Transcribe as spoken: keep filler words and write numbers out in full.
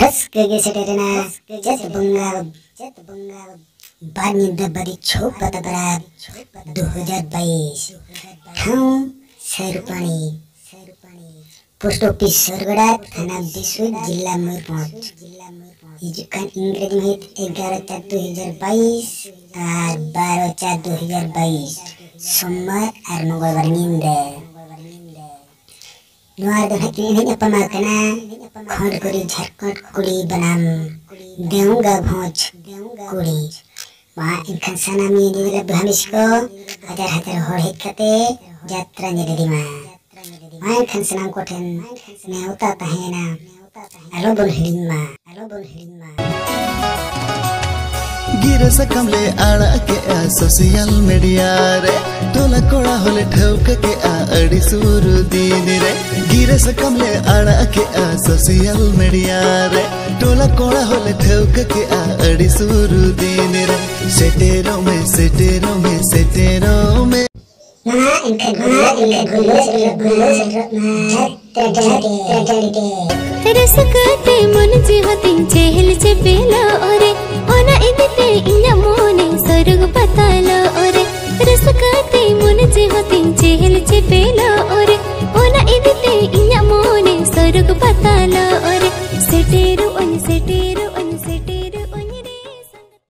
ᱨᱟᱹᱥᱠᱟᱹ ᱜᱮ ᱥᱮᱴᱮᱨᱮᱱᱟ ᱪᱟᱹᱛ ᱵᱚᱸᱜᱟ, ᱵᱟᱨ ᱧᱤᱫᱟᱹ ᱵᱟᱹᱫᱤ ᱪᱷᱚ ᱯᱟᱛᱟ ᱯᱟᱨᱟᱵᱽ ᱫᱩ ᱦᱟᱡᱟᱨ ᱵᱟᱭᱤᱥ᱾ ᱴᱷᱟᱶ ᱥᱟᱹᱨᱩᱯᱟᱲᱤ, ᱯᱳᱥᱴ ᱚᱯᱷᱤᱥ ᱥᱚᱨᱜᱚᱰᱟ, ᱛᱷᱟᱱᱟ ᱵᱤᱥᱩ, ᱡᱤᱞᱟ ᱢᱚᱭᱩᱨᱵᱷᱚᱸᱡᱽ᱾ ᱦᱤᱡᱩᱜ ᱠᱟᱱ ᱤᱝᱨᱮᱡᱤ ᱢᱟᱹᱦᱤᱛ ᱮᱜᱟᱨᱚ ᱪᱟᱨ ᱫᱩ ᱦᱟᱡᱟᱨ ᱵᱟᱭᱤᱥ ᱟᱨ ᱵᱟᱨᱚ ᱪᱟᱨ ᱫᱩ ᱦᱟᱡᱟᱨ ᱵᱟᱭᱤᱥ, ᱥᱳᱢᱵᱟᱨ ᱟᱨ ᱢᱚᱝᱜᱚᱞᱵᱟᱨ ᱧᱤᱫᱟᱹ᱾ ᱱᱚᱣᱟ ᱨᱮᱫᱚ ᱱᱟᱦᱟᱜ ᱠᱤᱱ ᱮᱱᱮᱡ ᱧᱟᱯᱟᱢ ᱠᱟᱱᱟ ᱠᱷᱚᱸᱰ ᱠᱩᱲᱤ, ᱡᱷᱟᱲᱠᱷᱚᱸᱰ ᱠᱩᱲᱤ ᱵᱟᱱᱟᱢ ᱫᱮᱣᱜᱟ ᱵᱷᱚᱸᱡᱽ ᱠᱩᱲᱤ᱾ ᱢᱟ ᱮᱱᱠᱷᱟᱱ ᱥᱟᱱᱟᱢ ᱧᱮᱧᱮᱞ ᱵᱚᱭᱦᱟ ᱢᱤᱥᱤ ᱠᱚ, ᱦᱟᱡᱟᱨ ᱦᱟᱡᱟᱨ ᱦᱚᱲ ᱦᱮᱡ ᱠᱟᱛᱮ ᱡᱟᱛᱨᱟ ᱧᱮᱞ ᱤᱫᱤ ᱢᱟ᱾ ᱢᱟ ᱮᱱᱠᱷᱟᱱ ᱥᱟᱱᱟᱢ ᱠᱚᱴᱷᱮᱱ ᱱᱮᱣᱛᱟ ᱛᱟᱦᱮᱸᱭᱮᱱᱟ, ᱟᱞᱚ ᱵᱚᱱ ᱦᱤᱲᱤᱧ ᱢᱟ, ᱟᱞᱚ ᱵᱚᱱ ᱦᱤᱲᱤᱧ ᱢᱟ᱾ ᱜᱤᱨᱟᱹ ᱥᱟᱠᱟᱢ ᱞᱮ ᱟᱲᱟᱜ ᱠᱮᱜᱼᱟ ᱥᱳᱥᱤᱭᱟᱞ ᱢᱤᱰᱤᱭᱟ ᱨᱮ, ᱴᱚᱞᱟ ᱠᱚᱲᱟ ᱦᱚᱸᱞᱮ ᱴᱷᱟᱹᱣᱠᱟᱹ ᱠᱮᱜᱼᱟ ᱟᱹᱰᱤ ᱥᱩᱨ ᱫᱤᱱ ᱨᱮ᱾ ᱜᱤᱨᱟᱹ ᱥᱟᱠᱟᱢ ᱞᱮ ᱟᱲᱟᱜ ᱠᱮᱜᱼᱟ ᱥᱳᱥᱤᱭᱟᱞ ᱢᱤᱰᱤᱭᱟ ᱨᱮ, ᱴᱚᱞᱟ ᱠᱚᱲᱟ ᱦᱚᱸᱞᱮ ᱴᱷᱟᱹᱣᱠᱟᱹ ᱠᱮᱜᱼᱟ ᱟᱹᱰᱤ ᱥᱩᱨ ᱫᱤᱱ ᱨᱮ᱾ ᱥᱮᱴᱮᱨᱚᱜ ᱢᱮ, ᱥᱮᱴᱮᱨᱚᱜ ᱢᱮ, ᱥᱮᱴᱮᱨᱚᱜ ᱢᱮ᱾ ᱢᱟ ᱮᱱᱠᱷᱟᱱ ᱜᱩᱞᱟᱹ, ᱮᱱᱠᱷᱟᱱ ᱜᱩᱞᱟᱹ ᱥᱮᱴᱮᱨᱚᱜ ᱢᱟ, ᱜᱩᱞᱟᱹ ᱥᱮᱴᱮᱨᱚᱜ ᱢᱟ᱾ ᱡᱟᱛᱨᱟ ᱴᱟᱺᱰᱤ ᱛᱮ, ᱴᱟᱺᱰᱤ ᱛᱮ᱾ ᱨᱟᱹᱥᱠᱟᱹ ᱛᱮ ᱢᱚᱱ ᱡᱤᱣᱤ ᱛᱤᱧ ᱪᱮᱦᱮᱞ ᱪᱮᱯᱮᱞᱚᱜ ᱨᱮ, ᱚᱱᱟ ᱤᱫᱤ ᱛᱮ ᱤᱧᱟᱹᱜ